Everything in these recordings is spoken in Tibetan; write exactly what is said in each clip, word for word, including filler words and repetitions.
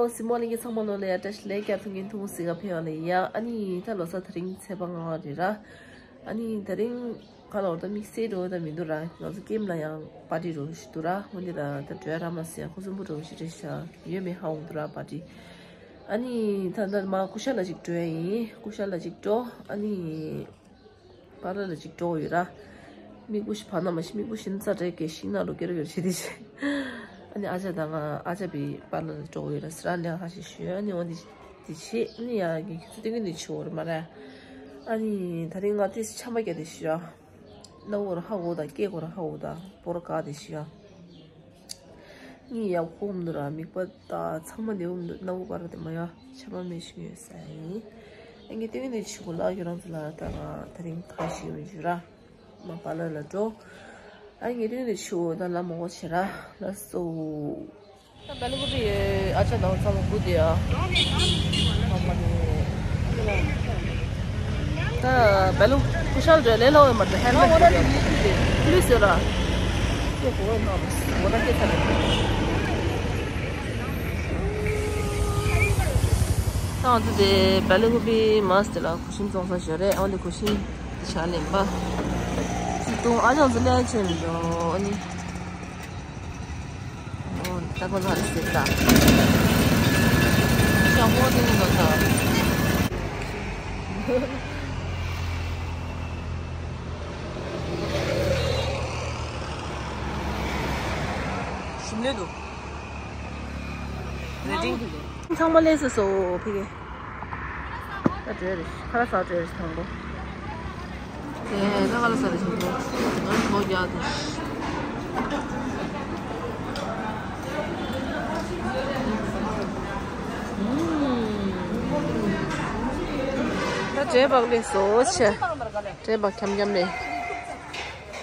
སྲིང་མོ་ལྷན་རྒྱས་ཚང་མ་ལོ་ལ་ཡ་བཀྲ་ཤིས་བདེ་ལེགས། ཐུགས་རྗེ་ཆེ་གཟིགས་ག་ཕེབས་པ་ལ་ཡ། ཨ་ནི་ད་ལོ་གསར་དེ་རིང་ཚེས་པ་ལྔ་པ་རེད་ར། ཨ་ནི་དེ་རིང་ག་ལ་བར་ད་དམིགས་བསལ་འགྲོ་ད་མི་འདུག་ར། ང་ཚོ་ཀེམ་ལ་ཡང་པར་ཊི་འགྲོ་ཞིག་འདུག་ར། འོ་འདི་ལ་ད་འགྲོ་ཡ་ར་མ་ཟེར་ཁོ་ཚོ་འབུ་འགྲོ་ཞིག་རེད་ཤག་ཡོད་མེད་ཧ་འོང་འདུག་ར་པར་ཊི། ཨ་ནི་ད་ད་མ་ཀུ་ཤ་ལ་ཅིག་འགྲོ་ཡ་ཡིན། ཀུ་ཤ་ལ་ཅིག་འགྲོ། ཨ་ནི། པཱ་ལར་ལ་ཅིག་འགྲོ་ཡོད་ར། མིག་བུ་ཞིག་བར་ན་མ་ཤི་མིག་བུ་ཞིག་ནི་ཙ་དྲག་གི་ཤིང་ནགས་ལོ་ཀེ་ར་ཡོད་བྱེད་དེ་ཤི། ཨ་ནི་ཨ་ཅག་དང་ང་ཨ་ཅག་པའི་པཱ་ལར་ལ་འགྲོ་ཡོད་ར། སི་ར་ལེ་ཧ་ཞིག་ཞུ། ཨ་ནི་འོ་འདི་འདི་བྱེད། ཨ་ནི་ཡ་གི་ཁྱོད་ཚོ་སྟོན་གི་འདི་ཆུ་བོར་མ་ར། ཨ་ནི་ད་རིང་ང་ཏིས་ཆམ་པ་རྒྱག་དེ་ཤི་ར། སྣ་བོར་ཧ་གོ་ད་སྐེ་གོར་ཧ་གོ་ད་པོར་ག་དེ་ཤི་ར། གཉིད་ཡག་པོ་ཁུག་མི་འདུག་ར། མིག་པ་ད་ཚང་མ་ནེའུ་མི་འདུག་སྣ་བུག་པ་ར་དེ་མ་ཡ་ཆམ་པ་མེད་ཤིང་ཡོད་ས་ཡིན། ཨ་ངས་སྟོན་གི་འདི་ཆུ་བོ་ལ་ཁྱོད་རང་ཚོ་ལ་ད་ང་དེ་རིང་ག་ཞིག་ཡོད་ཞུ་ར། མ་པཱ་ལར་ལ་འགྲོ། ཨ་ངས་སྟོན་གི་འདི་ཆུ་བོ་ད་ལ་མོ་གོ་བྱེད་ར་ལ་སོ། ད་བེ་ལུ་གུ་པི་ཨ་ཅག་དང་ཚང་མ་སྒུག་དེ་ཡ། ད་བེ་ལུ་ཀུ་ཤལ་རེ་ལེ་ལོ་མ་རེད། ཧེལ་མེ་ཊི་ལུས་ཟེར་ར། ཁྱེད་གོ་བས་ན་མོ་ད་ཁྱེད་ཚ་རེད། ད་ང་ཚོ་དེ་བེ་ལུ་གུ་པི་མ་སྟེ་ལ་གུ་ཤིན་བཙོང་ས་ཞོར་རེད། འོན་ཏེ་གུ་ཤིན་དེ་ཆ་ལེན་པ་ཅིག་ཏུ་ཨ་ཅག་ཚོ་ལེན་ཆེན་འགྲོ་ཨ་ནི། ཨོ། ད་ཁོ་ཚོ་ཧ་ལས་ཟེར་ད། ཞྭ་མོ་དེ་ནི་ལོ་ད། ཞིམ་ལེ་འདུག་རེ་ཏིང་། ཚང་མ་ལས་སོ་སོ་ཕི་གེ། ད་བྲོས་རེད། ཁ་ལག་ཟ་བྲོས་རེད་དང་པོ། དེ་ད་ཁ་ལག་ཟ་རེད་དང་པོ། ང་ཚོ་རྒྱག་དང་། ད་བྲོས་པག་ལས་སོ་ཆེ། བྲོས་པག་འཁྱམ་འཁྱམ་རེད།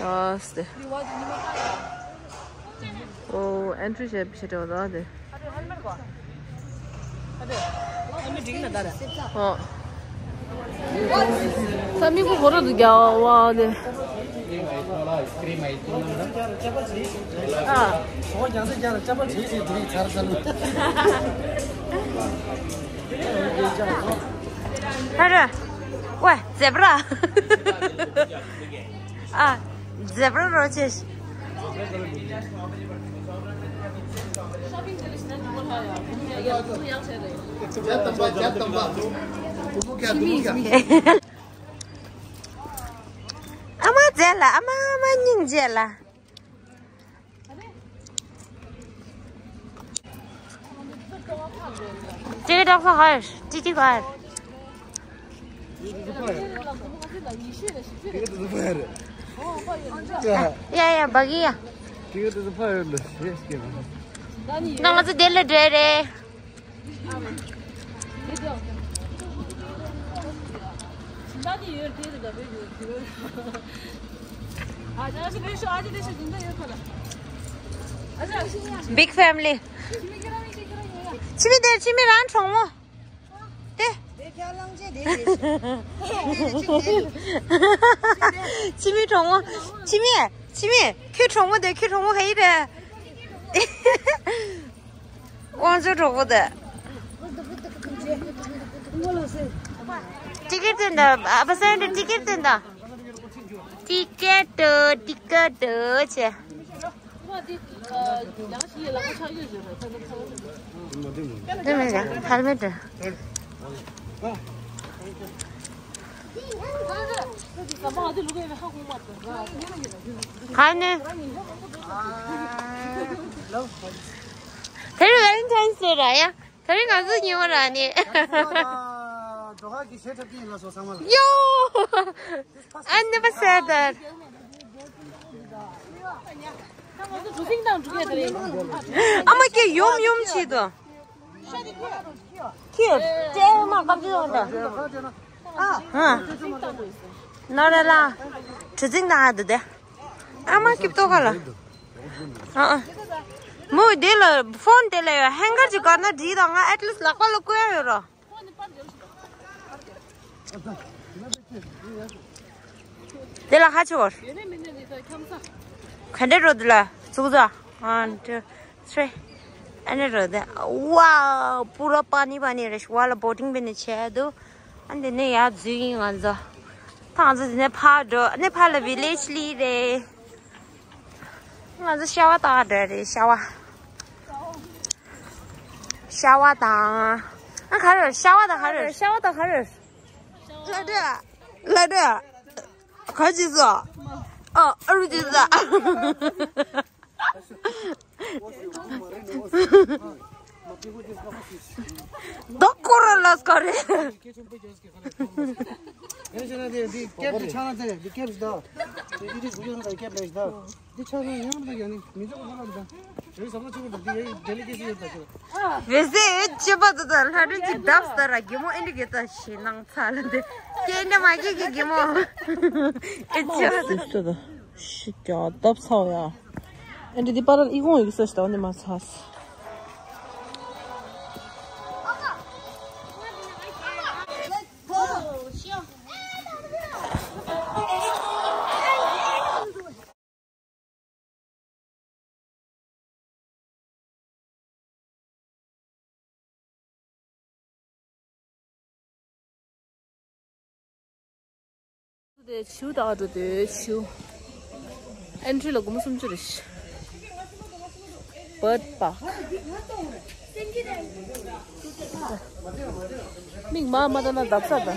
ཨ་སྟེ། ཨོ། ཨེན་ཊི་རི་བྱས་བྱས་འདྲ་བ་ད་དེ། ཨོ། ས་མིག་པོ་གོ་ར་འདུག་རྒྱ་བ་དེ། ཨ། ཧ་ར། ཝེ། ཛེབ་ར། ཨ། ཛེབ་ར་རོ་ཆེ། ཨ་མ་མཛེས་ལ། ཨ་མ་ཨ་མ་སྙིང་རྗེ་ལ། ཏི་ཀེ་ཊི་ཨོ་ཕར། ཏི་ཀེ་ཊི་ཨོ་ཕར། ཡ་ཡ་བ་གི་ཡ། ད་ང་ཚོ་དེ་ལ་འགྲོ་རེད། Big family. ཆི་མི་དེར་ཆི་མི་རང་གྲོང་མོ། དེ། ཆི་མི་གྲོང་མོ། ཆི་མི། ཆི་མི། ཁྱོད་གྲོང་མོ་དེ། ཁྱོད་གྲོང་མོ་ཧེ་རེད། དབང་ཕྱུག་གྲོགས་པོ་དེ། ཏི་ཀེ་ཊི་སྟོན་དང་། ཨ་ཕ་སེང་ཏི་ཀེ་ཊི་སྟོན་དང་། ཏི་ཀེ་ཊི། ཏི་ཀེ་ཊི་བྱས། འདི་མེད་ཀྱང་ཐལ་མེད་དུ། ག་ནས། དེ་རིང་Valentine's Day ར་ཡ། དེ་རིང་ང་ཚོ་ཉེ་བ་ར་ནི། འགྲོ་ཁ་གི་ཞེ་ཁྲབ་ཀྱི་ཡིན་ལ་སོ་ཚང་མ་ལ། ཡོ། I never said that. ཨ་མ་ཀྱེ་ཡོམ་ཡོམ་བྱེད་དོ། ཁྱོད་ལྟད་མོ་ཀ་ཅི་ཡོང་ད། ཨ། ནོར་ལ། གྲུ་གཟིངས་དང་ཨ་དུ་དེ། ཨ་མ་སྐྱིད་ཏོ་ཁ་ལ། ཨ་ཨ། མོ་དེ་ལ་ཕོན་དེ་ལ་ཡོད། ཧེང་གར་ཅིག་བཀར་ན་འགྲིག་དང་། ང་at least ལག་པ་ལ་བཀོད་ཡ་ཡོད་རོ། དེ་ལ་ཧ་ཆེ་བར། ག་འདྲ་རོ་དེ་ལ་ཙུག་ཙུག one, two, three. ཨ་ནི་རོ་དེ། ཝའོ། པུ་ར་པ་ནི་པ་ནི་རེད། ཝ་ལ་བོ་ཊིང་བྱས་ནས་བྱས་འདུག་ཨ་འདི་ནས་ཡར་འཛུལ་ཡིན་ང་ཚོ། ད་ང་ཚོ་འདི་ནས་ཕར་འགྲོ། ཨ་ནི་ཕར་ལ་བི་ལེཇ་ལི་རེད། ང་ཚོ་ཤ་བ་བཏང་འགྲོ་རེད། ཤ་བ། ཤ་བ་དང་། ཨ་ག་རེ་རེད། ཤ་བ་དང་ག་རེ་རེད། ཤ་བ་དང་ག་རེ་རེད། ལ་འདྲ། ལ་འདྲ། ག་ཅི་ཟོ། ཨ་ཨ་རུ་ཅི་ཟོ། ད་ཀོ་ར་ལ་སྐ་རེད། འདི་ཆ་ཚང་ཡང་ད་ཡང་ནི་མི་ཚོགས་ལ་ལ་ད། ཡོད་ས་ལ་ཆུ་བུར་ད་འདི་ཡ་ཌེ་ལི་གེ་ཤན་ཡོད་ད་ཆུ། བེ་སེ་ཅི་པ་ད་ད་ལྷ་སྒྲོན་གྱི་འདབས་ལྟར་ར་གི་མོ་ཨེ་འདྲ་གི་ད་ཞེ་ནང་ཚ་ལ་འདི་སྐྱེ་འདྲ་མ་སྐྱེ་གི་གི་མོ་ཨེ་ཅི་པ་ད། ཤི་ཀྱང་འདབས་ཚ་བ་ཡ། ཨེ་འདྲ་འདི་པ་ར་ཨི་ཁོང་ཡིག་ས་ཞིག་ད་འདི་མ་ཚ། དེ་ཆུ་དག་འགྲོ་དེ་ཆུ། ཨེན་ཊི་རི་ལ་སྒོར་མོ་སུམ་ཅུ་རེད། བར་ཌི་པཱརྐ་མིག་མ་མ་ལྟ་ན་འདབ་ས་དང་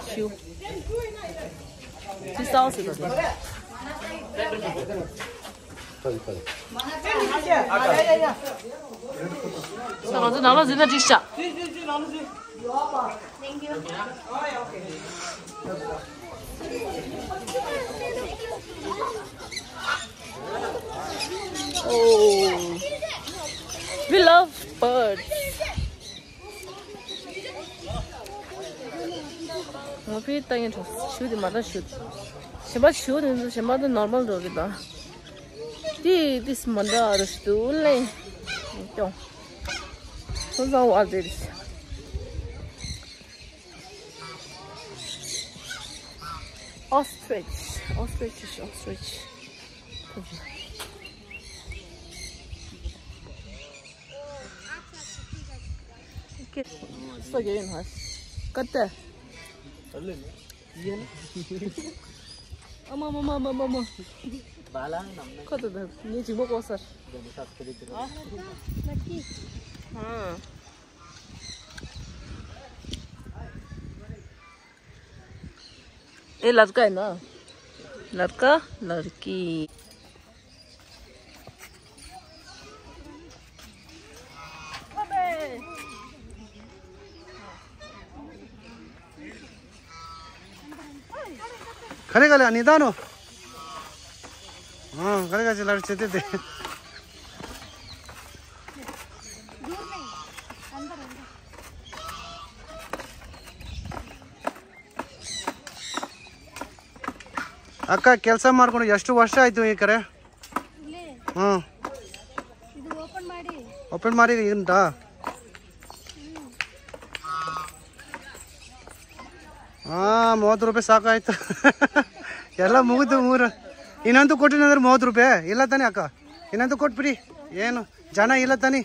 ཆུ། ཆུ་སའོ་སི་དང་དེ། ས་ང་ཚོ་ནང་ལ་འཛུལ་ན་འགྲིག་ཤག Oh, we love birds. ང་ཕི་ལྟ་ཡིན་གྲོགས་ཞུ་དེ་མ་ལྟ་ཞུ། གཞན་པ་ཞུ་དེ་ཚོ་གཞན་པ་དེ་ནོར་མལ་འགྲོ་གི་ད། དེ་དེ་མ་འདྲ་རུ་ཞུ་ལེ། ཀྱོང་། སོ་སོ་བ་དེ་རེད། Ostrich, ostrich, ostrich. Só que hay más. Cata. Ama ama ama ama ama. Bala namna. Cata da. Ni jimbo kosar. Jadi sat kiri kiri. Ha. ए लड़का है ना। लड़का लड़की। खरे गले नहीं दानो। हाँ, खरे गले लड़ चेते थे। ಅಕ್ಕ, ಕೆಲಸ ಮಾಡ್ಕೊಂಡು ಎಷ್ಟು ವರ್ಷ ಆಯ್ತು ಈ ಕಡೆ? ಇಲ್ಲಿ? ಹ್ಮ್. ಇದು ಓಪನ್ ಮಾಡಿ. ಓಪನ್ ಮಾಡಿ ಉಂಟಾ? ಹಾ, ಮೂವತ್ತು ರೂಪಾಯಿ ಸಾಕಾಯ್ತು. ಎಲ್ಲ ಮುಗಿದು ಮೂರು. ಇನ್ನೊಂದು ಕೊಟ್ಟಿನಂದ್ರೆ ಮೂವತ್ತು ರೂಪಾಯಿ ಇಲ್ಲ ತಾನೇ ಅಕ್ಕ? ಇನ್ನೊಂದು ಕೊಟ್ಬಿಡಿ. ಏನು ಜನ ಇಲ್ಲ ತಾನೇ?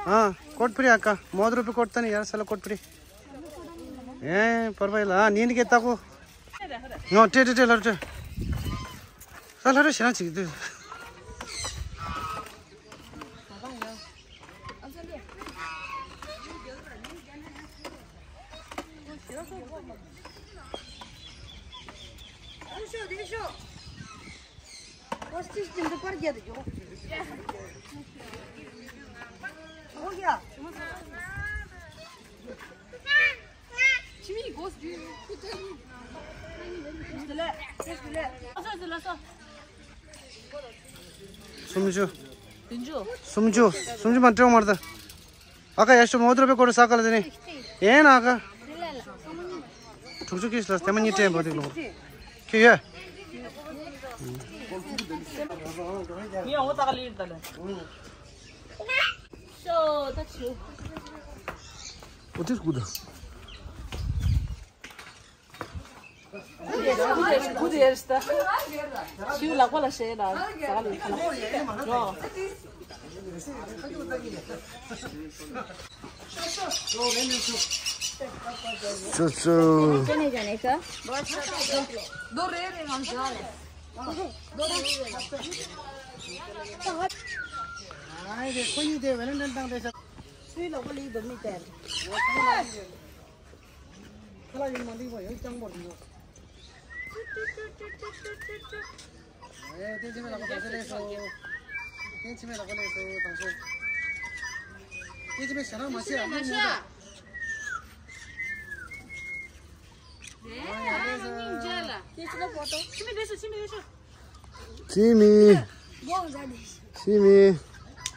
ಹಾ, ಕೊಟ್ಬಿಡಿ ಅಕ್ಕ. ಮೂವತ್ತು ರೂಪಾಯಿ ಕೊಡ್ತಾನೆ, ಎರಡು ಸಲ ಕೊಟ್ಬಿಡಿ. ಏ, ಪರವಾಗಿಲ್ಲ. ಹಾ, ನಿನಗೆ ತಗೋ. ಹ್ಞೂ, ಟೇ, ಟೇ, ಟೇ, ಲರು, ಟೇ. ಲರು, ಲರು, ಶನ ಚಿಕ್ಕಿದ್ದು. སུམ་ཅུ། སུམ་ཅུ། སུམ་ཅུ་མ་སྤྲད་མར་ད། ཨ་ཁ་ཡ་ཤོ་མོ་དུར་བེ་ཀོ་རེ་ས་ཀ་ལ་དེ་ནི། ཡེ་ན་ཨ་ཁ། དྲུག་ཅུ་ཀི་ཤི་ལ་སྟེ་མ་གཉིས་སྤྲད་པོ་དེ་ལོ། ཁྱེད་ཡོད། ངས་འོ་ཙག་ལི་ད་ལ། ཤོ་ད་ཆུ། འོ་དེ་སྐུ་ད། ཁུ་དེ་ཁུ་དེ་ཤི་ད། ཤིའུ་ལག་པ་ལ་ཤེས་ད། ཙག་ལི་ཁ་ལ། རོ། སུ་སུ། སུའི་ལག་པ་ལས་འདུག་མི་དེར། ཁ་ལག་ཡོད་མ་འདུག་པ་ཡོད་རྐྱང་པོ་རེད། ཨེ། བསྟན་འཆི་མེད་ལག་པ་ལས་སོ། བསྟན་འཆི་མེད་ལག་པ་ལས་སོ། དང་ཤོག་བསྟན་འཆི་མེད་ཞེ་དྲག་མ་བྱེད་ཨ། མི་མོ་དང་། འཆི་མེད་འཆི་མེད། འཆི་མེད།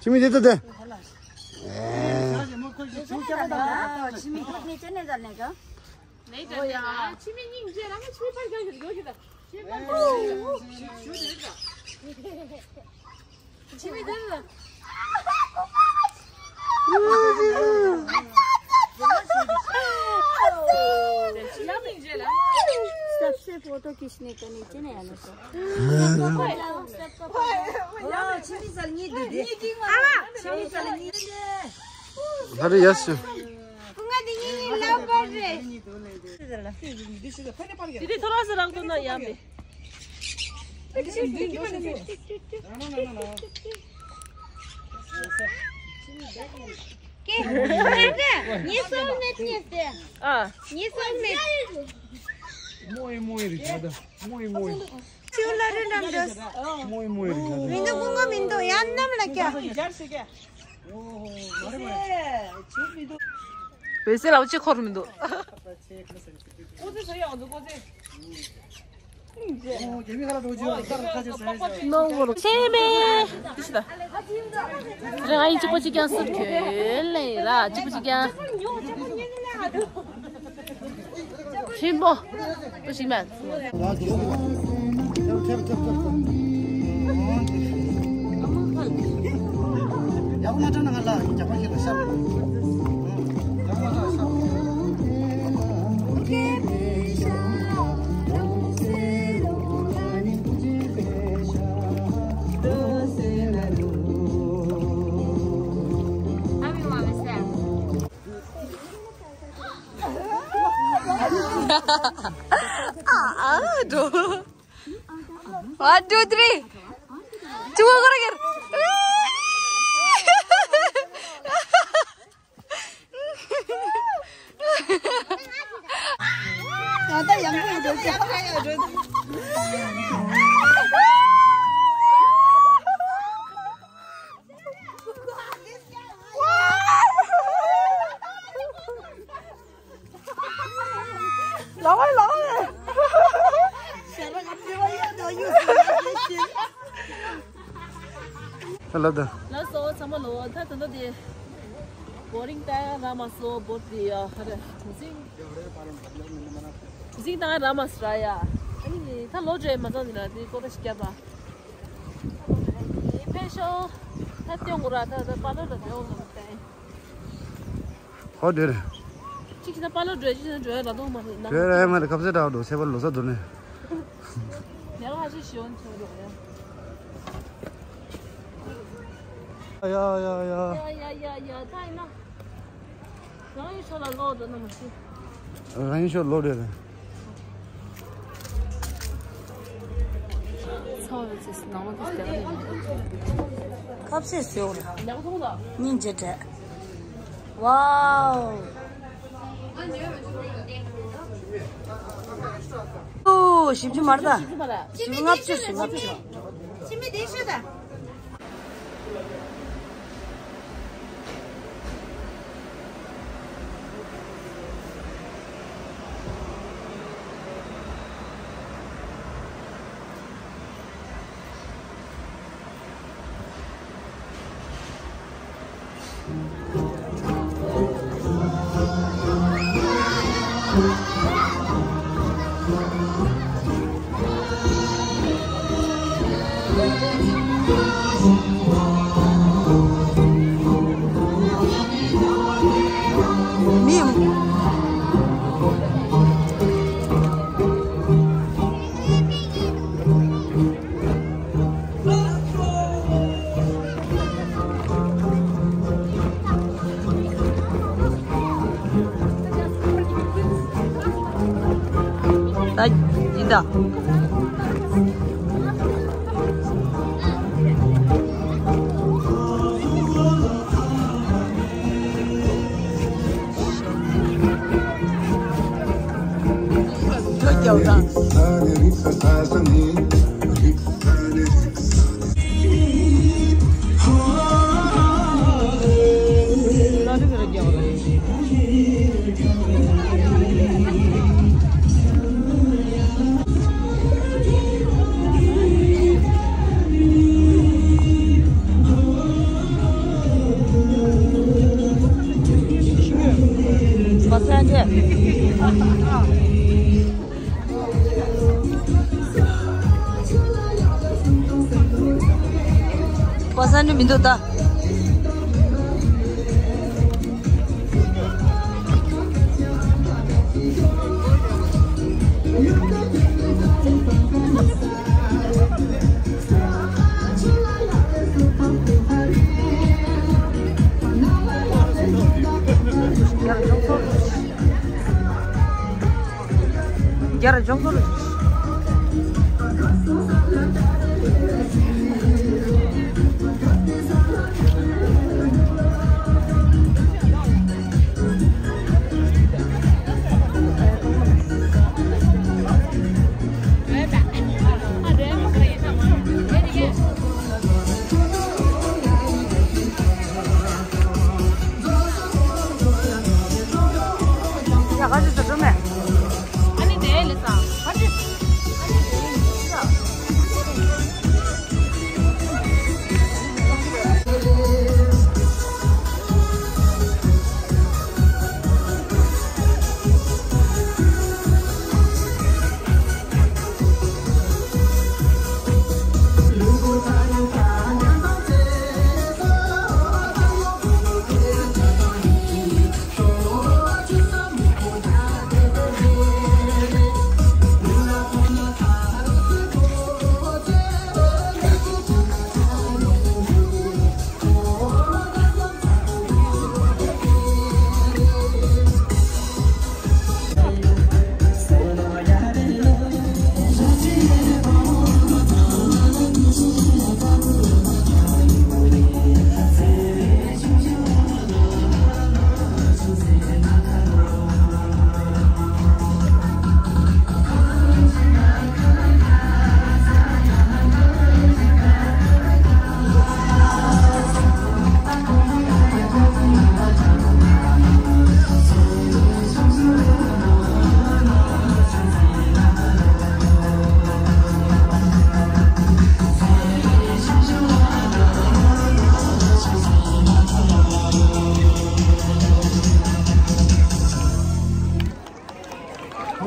འཆི་མེད་འདི་ལྟ་སྟེ། ཨེ། འཆི་མེད་སྙིང་རྗེ་རང་གི་འཆི་མེད་ཕར་རྒྱག་ཞིག་འགྲོ་ཞིག་དང་། འཆི་མེད་འདི་ལ། सबसे फोटो खींचने का नीचे नहीं आना था। छिमी चल नहीं दीदी। छिमी चल नहीं। अरे यस। दीदी थोड़ा सा रख दो ना यहाँ पे। के? नहीं सोल नेट नहीं से। आ। नहीं सोल नेट। मोए मोए रिकादा। मोए मोए। चुला रे नंदस। मोए मोए रिकादा। मिंदो कुंगा मिंदो यान नाम लक्या। वैसे लाउड ཆེ་འཁོར་མི་འདུག་ཨོ་ཙི་ཚོ་ཡང་འདུག་ཨོ་ཙི། ཆེ་མེ། ཏི་ཤི་ད། རེ་ང་ཡི་གཅིག་པོ་གཅིག་རྐྱང་སུབ་ཁྱོད་ལེ་ར་གཅིག་པོ་གཅིག་རྐྱང་། ཆེན་པོ། ཏུ་ཞིག་མེད། ཨ་ཨ་འགྲོ། One, two, three. ཅི་བ་གོ་ར་གེར། ད་ཡང་འགྲོ་ཡང་འགྲོ། ལའོ་ལའོ། ལ་ད། ལགས་སོ་ཚང་མ་ལོ། ད་ད་ད་དེ་བོ་རིང་ད་ར་མ་སོ་བོ་དེ་ཡ་ཧ་ར་གུང་སེང་། གུང་སེང་ད་ར་མ་སོ་ར་ཡ། ཨ་ནི་ད་ལོ་འདྲེ་མ་ཚང་ནི་ན་དེ་ཀོ་ད་ཤི་ཀྱ་པ། ཕེ་ཤོ། ད་ཏེ་ངུ་ར་ད་ད་པ་ལོ་ད་ཏེ་ངུ་ར་ད། ཧོ་འདྲེ་རེད། གཅིག་བྱས་ན་པ་ལོ་འདྲེ་གཅིག་བྱས་ན་འདྲེ་ར་དོ་མ་རེད་ན། འདྲེ་ར་ཡ་མ་རེད་ཁབ་ཟས་འདྲ་བ་འགྲོ་སེ་པ་ལོ་ས་འདུག་ནས། ཡ་ང་ཅི་ཞིག་ཡོང་ཆོག་རོགས་ཡ། ཡ་ཡ་ཡ། ཡ་ཡ་ཡ་ཡ་ད་ཡིན་ན། རང་ཡུལ་ཕྱོགས་ལ་ལོག་འགྲོ་ན་མ་ཤེས། རང་ཡུལ་ཕྱོགས་ལོག་འགྲོ་རེད། ཚོགས་རེད་ཅེས་ནང་ལོགས་ཀྱི་ཁབ་ཟས་ཟེར་བ་རེད། སྙིང་རྗེ་དྲན། ཝའོ། ཨོ་ཞིབ་ཅིག་མར་ད། ཞིབ་ལྔ་བཅུ་ཞིབ་ལྔ་བཅུ། ཕྱི་མི་བདེ་ཤོད་ད། ད་ཡིན་ད། ཁྱོད་རྒྱབ་དང་། པ་སངས་ནི་མི་འདུག་ད། རྒྱ་ར་ལྗོངས་ཚོ་རུ། ཡ་ག་ཅི་ཟེར་ཐུབ་མེད། ཨ་ནི་དེ་ལས་སང་། ཨ་ནི།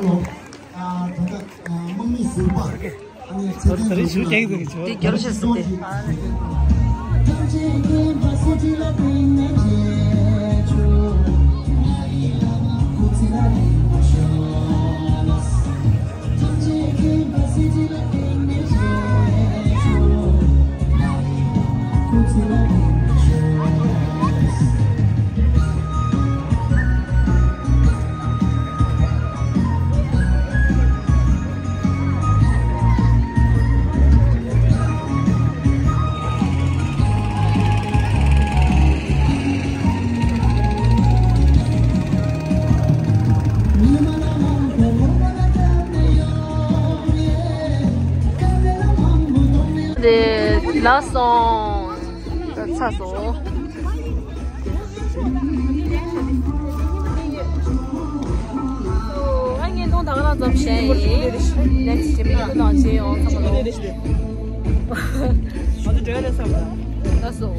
ཧེ་ལོ། ཨ། ད་ལྟ་ཨ་དམག་མི་ཟུར་པ། ཨ་ནི་ཚེ་བརྟན་ཟུར་པ། དེ་རྒྱལ་ཞེས་ཟེར་ཏེ། དེ་ལགས་སོང་། ཚར་སོང་། ང་བརྙན་ཐུང་ད་ག་རང་ཙམ་བྱས་ཡིན། ནེགསི་ཊི་བི་ཌི་ཡོ་ནང་མཇལ་ཡོང་། ཚང་མ་ལོ། ལགས་སོ།